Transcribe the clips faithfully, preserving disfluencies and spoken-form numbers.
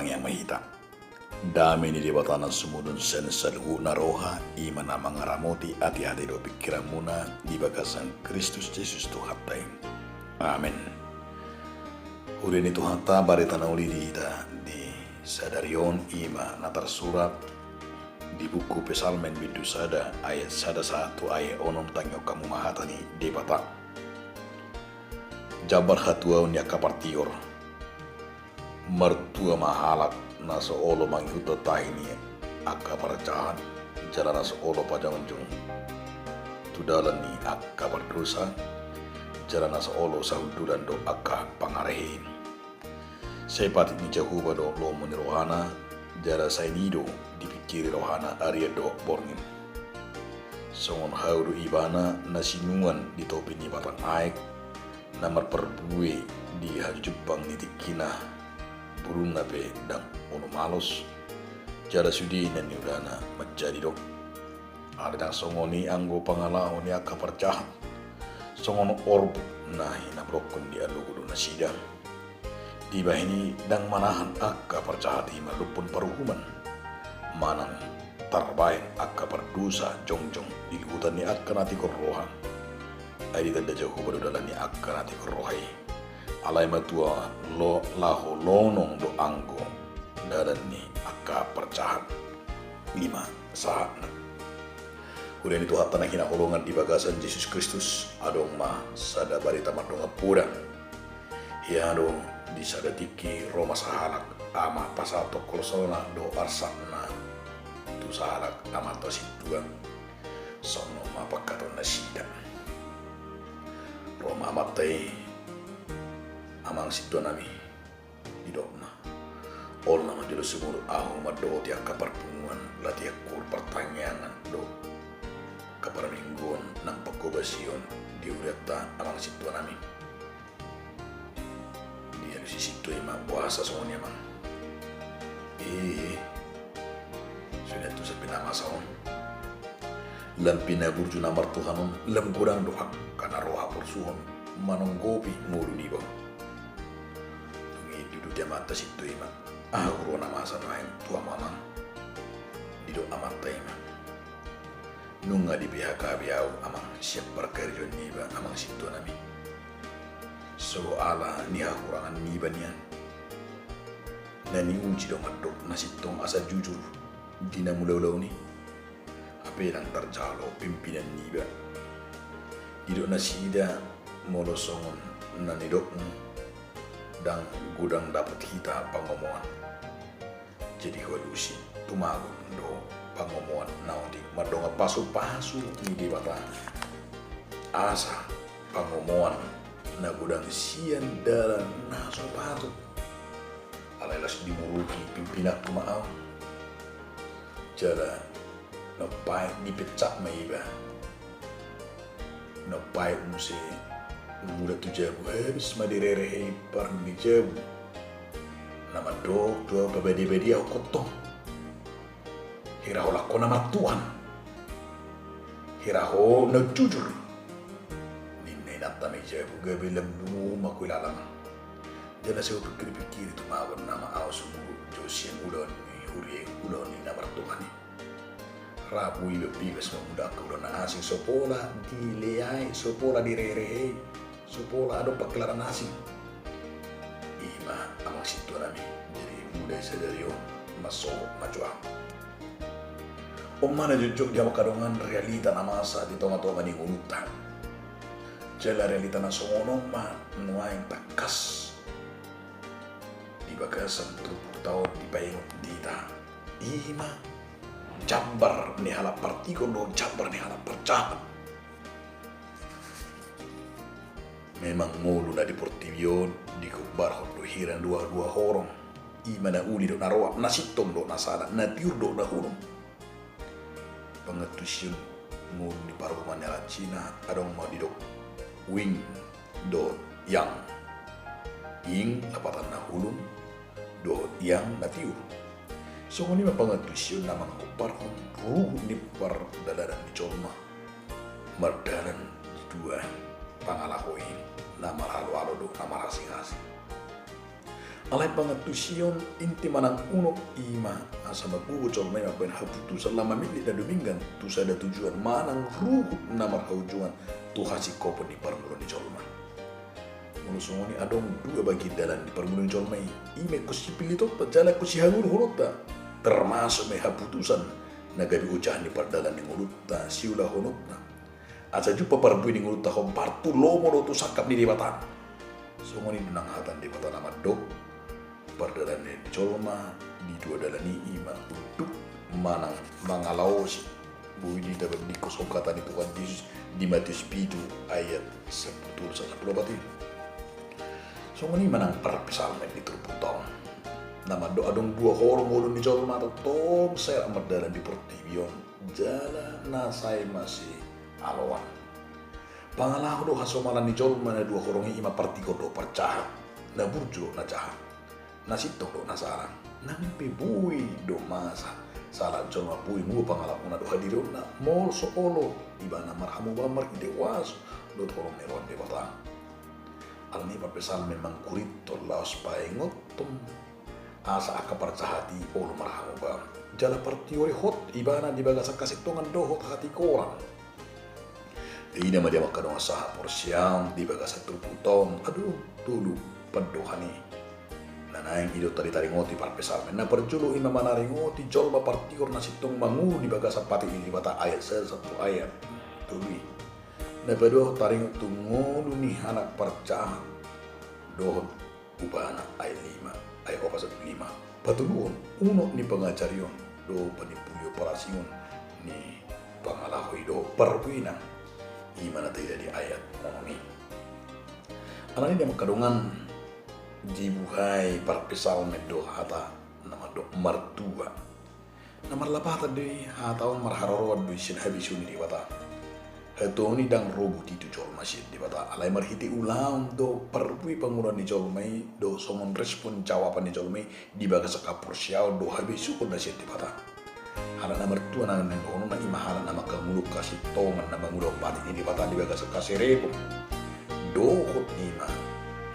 Martangiang ma hita. Dame ni Debata na sumurung sian saluhutna roha, i ma na mangaramoti ateate dohot pingkiranmuna di bagasan Kristus Jesus Tuhanta i. Amen. Huria ni Tuhanta, barita na uli di hita di sadari on i ma na tarsurat di buku Psalmen bindu sada ayat sada sahat tu ayat onom. Tangihon hamu ma hata ni Debata. Jambar hatuaon ni angka partigor. Martua ma halak na so olo mangihut tahi ni angka parjahat, jala na so olo pajongjong tu dalan ni angka pardosa, jala na so olo sahundulan do angka pangarehe i. Sai patik ni Jahowa do lomo ni rohana, jala sai nido dipingkiri rohana arian dohot borngin. Songon hau do ibana na sinuan di topi ni batang aek, na marparbue di hajujumpang ni tingkina, bulungna pe ndang olo malos, jala sude na niulana manjadi do. Alai ndang songon i anggo pangalaho ni angka parjahat, songon orbuk na hinabrongkon di alogo do nasida. Dibahen i ndang manahan angka parjahat i mandophon paruhuman, manang tarbahen angka pardosa jongjong di luhutan ni angka na tigor roha. Ai ditanda Jahowa do dalan ni angka na tigor roha i. Alai matua lo-, laho lonong do anggo dalan ni angka parjahat. I ma sahatna. Huria ni Tuhanta na hinaholongan di bagasan Jesus Kristus, adong ma sada barita mardongan poda. Ia do di sada tingki ro ma sahalak ama pasahathon holsona dohot arsakna tu sahalak amanta sintua. Songon on ma pangkataion nasida. Ro ma amanta i, "Amang sintuanami," didokna, "olo na manjalo sumurut ahu mandohoti angka parpunguan, latihan koor, partangiangan dohot angka parmingguon na pangkobasion di hurianta, amang sintuanami." Dialusi sintua i ma, "Boasa songon i, amang?" "Eh, sudah tu sampe na masa on, lam pe na burju na martuhan on, lam godang do angka na ro haporsuhon manonggopi ngolu niba on." Dung i diuduti amanta sintua i ma, "Aha huroha na masa nuaeng tu hamu, amang?" Didok amanta i ma, "Nunga di-P H K be ahu, amang, sian parkarejoan niba, amang sintuanami. So ala ni hahurangan niba nian. Na niuji do mandok na sintong asa jujur di na mulaulaon i. Hape ndang tarjalo pimpinan niba." Didok nasida, "Molo songon na nidokmu, ndang godang dapot hita pangomoan." Jadi hualusi, tumagon do pangomoan na otik mardongan pasupasu ni Debata. Asa pangomoan na godang sian dalan na so patut. Alai laos dimurupi pimpinanku ma ahu. Jala na paet dipecat ma iba. Na paet muse mula tu jabu, habis ma direrehe i parngoluon ni jabu. Na mandok tu ahu, pabadia-badia ho tong. Hira ho laho na martuhan. Hira ho na jujur. Ninna inanta ma i jabu, gabe lambungmu ma ho ilalang. Jala sai hupingkir-pingkiri, tumagon nama ahu sumurut jo sian ulaon ni huria i, ulaon ni na martuhan i. Ra boi-boi bas mamulak ulaon na asing, so pola dileai, so pola direrehe, so pola adong pangkilaran asing. I ma amang sintuanami, jadi mulai sadari on, masohot ma jo ahu. On ma na jotjot di hamu angka dongan, realita na masa di tonga-tonga ni ngolunta. Jala realita na songon on ma nuaeng tangkas di bagasan turpukta on dipaingot di hita. I ma jambar ni halak partigor dohot jambar ni halak parjahat. Memang ngolu na di portibi on digombarhon do hira dua-dua horong. I ma na uli dohot na roa, na sintong dohot na sada, na tiur dohot na holom. Pangantusion ngolu ni paruhuman ni halak Cina, adong ma didok Wing dohot Yang. Ying lapatanna holom, dohot Yang na tiur. Songon i ma pangantusion na manggombarhon ruhut ni pardalanan ni jolma mardalan di dua pangalaho i, na maraloalo dohot na marasing-asing. Alai pangantusion inti manang unok i ma asa magogo jolma i mambahen haputusan laho mamillit na dumenggan tu sada tujuan manang ruhut na marhaujungan tu hasingkopon ni parngoluon ni jolma. Molo songon i adong dua bagian dalan di parngoluon ni jolma i, i ma ingkon sipillitonta jala ingkon sihangoluhononta, termasuk ma i haputusan na gabe ojahan ni pardalan ni ngolunta siulahononta. Asa jumpang parbue ni ngolunta hombar tu lomo dohot tu sangkap ni Debata. Songon i do nang hata ni Debata na mandok, pardalanan ni jolma di dua dalan i, i ma unduk manang mangalaosi. Boi do didok songon hata ni Tuhan Jesus di Matius pitu ayat sampulu tolu sahat sampulu opat i. Songon i ma nang parpsalmen di turpukta on na mandok adong dua horong ngolu ni jolma tongtong sahat mardalan di portibi on, jala na sai masialoan. Pangalaho dohot hasomalan ni jolma na dua horong i, i ma partigor dohot parjahat, na burju dohot na jahat, na sintong dohot na sala. Nang pe boi do masa sahat jolma, boi muba pangalahona dohot hadirionna molo so olo ibana marhamubaon marhite huaso dohot holong ni roha ni Debata. Alani i parpsalmen manggurinta laos paingothon asa angka parjahat i olo marhamubaon. Jala partigor i hot ibana di bagasan hasintongan dohot hatigoran. Ida ma di hamu angka dongan sahaporseaon di bagasan turpukta on, adong tolu pandohan i. Na naeng didok, taringoti parpsalmen. Na parjolo i ma manaringoti jolma partigor na sintong mangolu di bagasan patik ni Debata, ayat sada sahat tu ayat tolu i. Na paduahon taringot tu ngolu ni halak parjahat dohot ibana, ayat lima, ayat opat sahat tu lima. Patoluhon unok ni pangajarion dohot panimpulion parasingon ni pangalaho i dohot parbuena, i ma na taida di ayat onom i. Alani i di hamu angka dongan, dibuhai parpsalmen do hata na mandok martua. Na marlapatan do i hata on, marharoroan do i sian habesoon ni Debata. Hata on i ndang ro buti tu jolma sian Debata, alai marhite ulaon do parbue pangulaon ni jolma i do songon respon jawaban ni jolma i di bagasan haporseaon do habesoon na sian Debata. Halak na martua na naeng dohononna i ma halak na manghamuluk hasintongan na mangulahon patik ni Debata di bagasan haserepon. Dohot i ma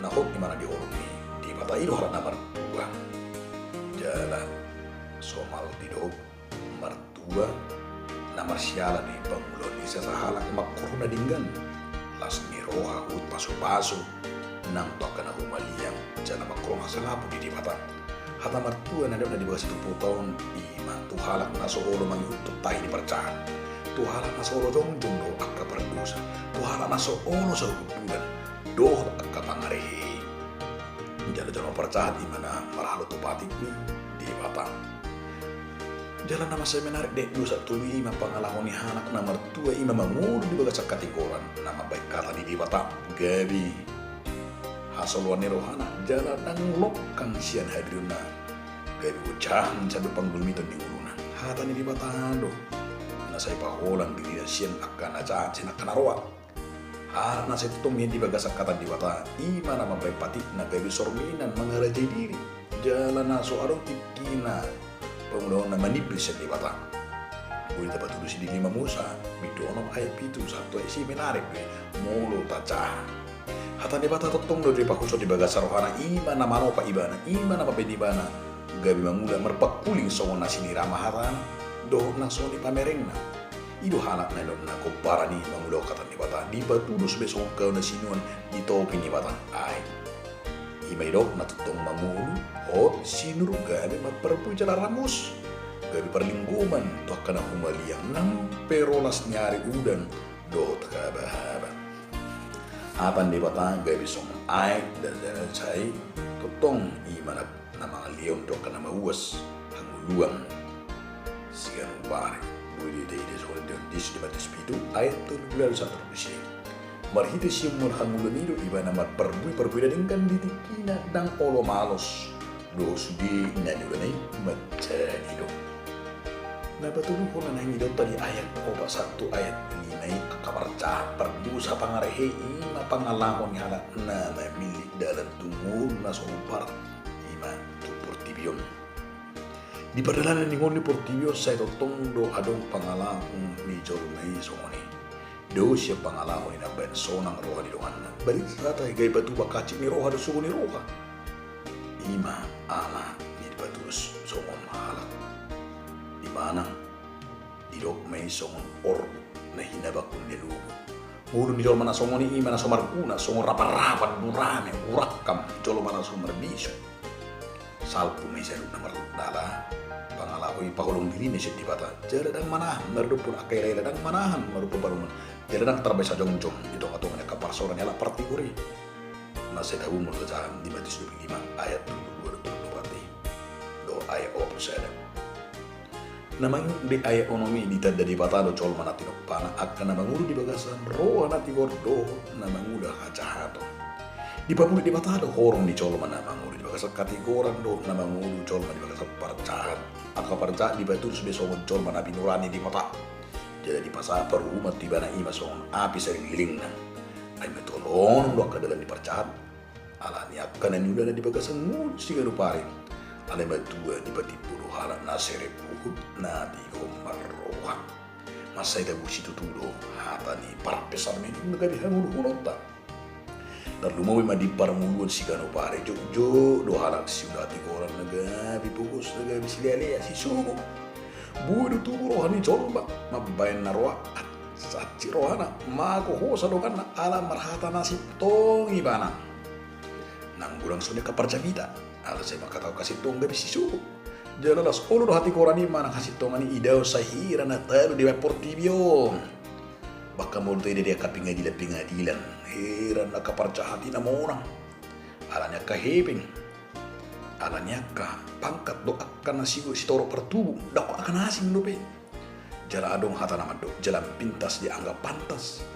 na hot i ma na di holong ni Debata i do halak na martua. Jala somal didok martua na marsiala di pangulaon ni sasahalak mangkorhon na denggan, las ni roha huhut pasupasu nang tu angka na humaliang jala mangkorhon hasangapon di Debata. Hata martua na didok na di bagasan turpukta on i ma tu halak na so olo mangihuthon tahi ni parjahat, tu halak na so olo jongjong dohot angka pardosa, tu halak na so olo sahubundulan dohot angka pangarehe i. Jala jolma parjahat i ma na marhalto patik ni Debata. Jala na mansai menarik di ayat dua sahat tolu i ma pangalaho ni halak na martua i ma mangolu di bagasan hatigoran, na mambahen hata ni Debata gabe hasoloan ni rohana jala ndang longkang sian hadirionna, gabe ojahan sian panggulmiton ni ngoluna. Hata ni Debata do na sai paholang dirina sian angka na jahat, sian angka na roa. Halak na sai tongtong mian di bagasan hata ni Debata i ma na mambahen patikna gabe sorminan mangarajai diri, jala na so adong tingkina pangulaonna manimbil sian Debata. Boi tapatudusi di lima Musa bindu onom ayat pitu sahat tu ayat sia, menarik do i molo tajaha. Hata ni Debata tongtong do dipahushon di bagasan rohana, i ma na manopa ibana, i ma na mambahen ibana gabe mangula marpangkuling songon na sinirama hatana dohot na songon i pamerengna. I do halak na nidokna gombaran i mangulahon hata ni Debata, dipatudos be songon kauna sinuan di topi ni batang aek. I ma didok na tongtong mangolu hot sinur gabe marparbue jala ramus, gabe parlinggoman tu angka na humaliang nang pe ro las ni ari udan dohot habahaba. Hata ni Debata gabe songon aek, jala sai tongtong i ma na na mangalehon tu angka na mauas hangoluan siganup ari. Boi do taida songon didok di Matius pitu ayat tolu pulu ualu sahat tolu pulu sia. Marhite siumur hangoluan i do ibana marparbue parbue na denggan di tingkina ndang olo malos dohot sude na niulana i manjadi do. Na patoluhon na naeng didokta di ayat opat sahat tu ayat lima i, angka parjahat, pardosa, pangarehe i ma pangalaho ni halak na mamillit dalan tu ngolu na so hombar, i ma tu portibi on. Di pardalanan ni ngolu ni portibi on sai tongtong do adong pangalaho ni jolma i songon i. Dao sian pangalaho ni na baen sonang roha ni donganna. Balintang hata i gabe batu bakancit ni roha do sogo ni roha. I I ma ala ni dipatulus songon halak di manang, didok ma i songon orbuk na hinabangkon ni lobu. Ngolu ni jolma na songon i i ma na so marguna, songon raparapan, durame, urangkam, jolma na so marbisuk. Salpu ma i saluhutna marlok dala, pangalaho i paholong dirina sian Debata, jala ndang manahan, mardophon angka elaela ndang manahan, mardophon parumaen, jala ndang tarbahen sajongjong di tongatonga ni angka parsaoran ni halak partigor i. Na sai tabuhon molo tajaha di Matius dua pulu lima ayat tolu pulu dua dohot tolu pulu opat i. Dohot ayat opat pulu sada. Na mangihut di ayat onom i ditanda Debata do jolma na tinompana, angka na mangolu di bagasan roha na tigor dohot na mangula hajahaton. Dipabulut Debata do horong ni jolma na mangolu di bagasan hatigoran dohot na mangolu jolma di bagasan parjahat. Angka parjahat dipatulus be songon jolma na pinurani di mata. Jala dipasahat paruhuman tu ibana i ma songon api salelenglelengna. Ai matolonon do angka dalan ni parjahat. Ala ni angka na niulana di bagasan ngolu siganup ari. Alai matua dipatimbo do halak na serep huhut na tigor marroha. Mansai tabusi tutu do hata ni parpsalmen i na gabe hangoluhononta. Tarlumobi ma di parngoluon siganup ari, jotjot do halak siula hatigoran na gabe pogos, na gabe silealea, sisuguk. Boi do tubu roha ni jolma mambahen na roa, hansit rohana, mago hosa donganna ala marhata na sintong ibana. Nang godang songon i angka parjamita, ala sai mangkatahon hasintongan gabe sisuguk. Jala las olo do hatigoran i manang hasintongan i idaon sahira na talu dibahen portibi on. Bahkan molo taida di angka pengadilan-pengadilan, heran angka parjahat i na monang. Ala ni angka hepeng, ala ni angka pangkat dohot angka na si-, sitorop partubu, ndang angka na asing dope. Jala adong hata na mandok, jalan pintas dianggap pantas.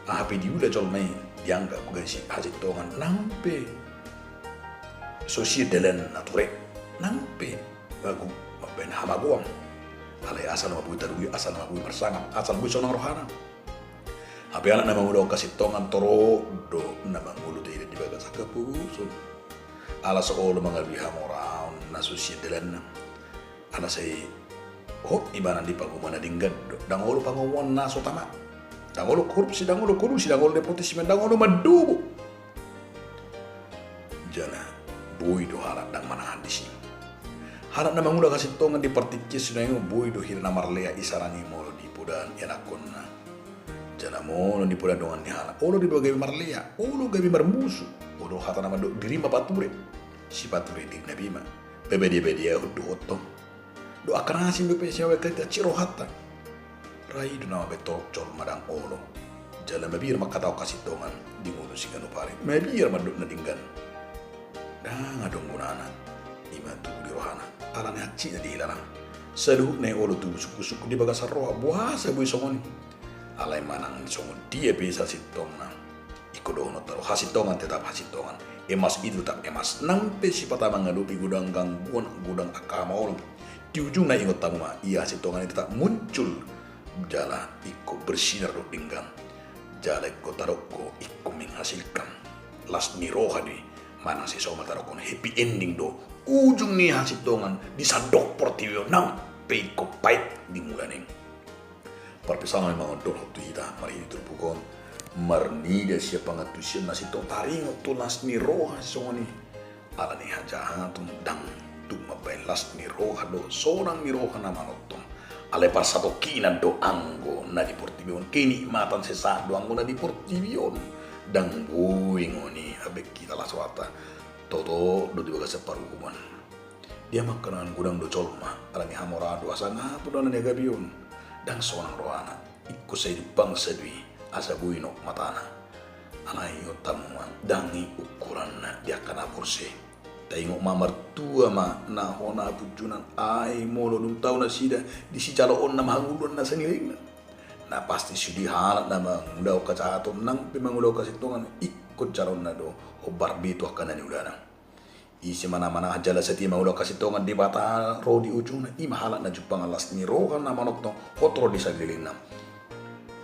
Aha pe diula jolma i dianggap ganjang hasintongan, nang pe so sian dalan na ture, nang pe mago mambahen hamagoan. Alai asal ma boi taruli, asal ma boi marsangap, asal boi sonang rohana. Hape halak na mangulahon hasintongan torop do na mangolu taida di bagasan hapogoson. Ala so olo mangalului hamoraon na so sian dalanna. Ala sai hot ibana di pangomoan na denggan do. Ndang olo pangomoan na so tama. Ndang olo korupsi, ndang olo kolusi, ndang olo nepotisme, ndang olo mandobo. Jala boi do halak ndang manahan disi. Halak na mangula hasintongan di partingkian sinuaeng on boi do hira na marlea isarani molo di podaan ianakhonna. Jala molo di podaan dongan ni halak, olo do iba gabe marlea, olo gabe marmusu. Olo hata na mandok diri ma pature. Sipature dirina be ma. Pabadiabadiahon dohot tong. Dohot angka na asing dope sian bahen hita hansit rohanta. Ra i do na mambahen torop jolma ndang olo. Jala mabiar mangkatahon hasintongan di ngolu siganup ari. Mabiar mandok na denggan. Ndang adong gunana. I ma tubu di rohana. Ala ni hansitna dihilalana. Saluhutna i olo tubu sungkunsungkun di bagasan roha. Boasa boi songon i? Alai manang songon dia pe sasintongna. Ingkon dohononta do, hasintongan tetap hasintongan, emas itu tetap emas. Nang pe sipata mangadopi godang gangguan, godang angka hamaolon, di ujungna ingot hamu ma, ia hasintongan i tetap muncul. Jala ingkon bersinar do denggan. Jala ingkon tadok do ingkon menghasilkan las ni roha do i. Manang sai somal tadokhon happy ending do ujung ni hasintongan di sandok portibi on, nang pe ingkon pait di mulana i. Parpsalmen ma on dohot tu hita marhite turpuk on, marnida sian pangantusion na sintong taringot tu las ni roha songon i. Ala ni hajahaton ndang tung mambahen las ni roha dohot sonang ni roha na manongtong. Alai parsatongkinan do anggo na di portibi on, kenikmatan sesaat do anggo na di portibi on. Ndang boi ngoni, abeg hita las rohanta. Toto do di bagasan paruhuman. Dia ma angka dongan, godang do jolma ala ni hamoraon do asa ngapul do na niagapi on. Ndang sonang rohana, ingkon sai jumpang sa do i asa boi nok matana. Alai ingot hamu ma, ndang i ukuranna di angka na porsea. Taingot ma martua ma na hona punjunan, ai molo dung tau nasida disi jaloonna ma hangoluan na saleleng. Na pasti sude halak na mangulahon hajahaton nang pe mangulahon hasintongan ingkon jaloonna do hombar be tu angka na niulana. Ise ma na manahan jala satia mangulahon hasintongan, Debata ro di ujungna, i ma halak na jumpang las ni roha na manongtong hot ro di salelengna.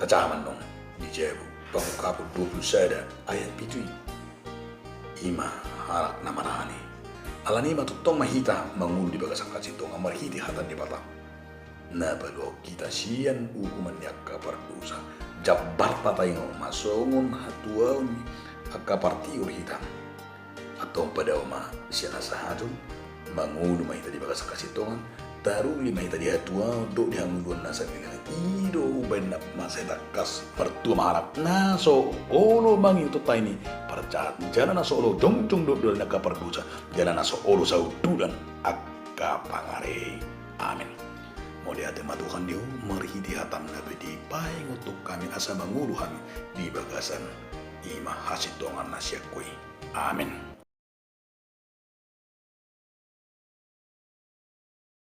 Tajaha ma annon di jabu Pangungkapon dua pulu sada ayat pitu i. I ma halak na manahan i. Ala ni i ma tongtong ma hita mangolu di bagasan hasintongan marhite hata ni Debata. Na paluahon hita sian uhuman ni angka pardosa. Jambarta taingot ma songon hatuaon ni angka partigor hita. Angka Tong padao ma sian na sahat on, mangolu ma hita di bagasan hasintongan, taruli ma hita di hatuaon dohot di hangoluan na sanggiling. I do umbahen na masa tangkas martua ma halak na so olo mangihuthon hami parjahat, jala na so olo jongjong dohot dalan ni angka pardosa, jala na so olo saundulan angka pangarei. Amen. Mauliate ma Tuhan di Ho marhite hataM na badia i, paingothon hami asa mangolu hami di bagasan i ma hasintongan na sian Ho i. Amen.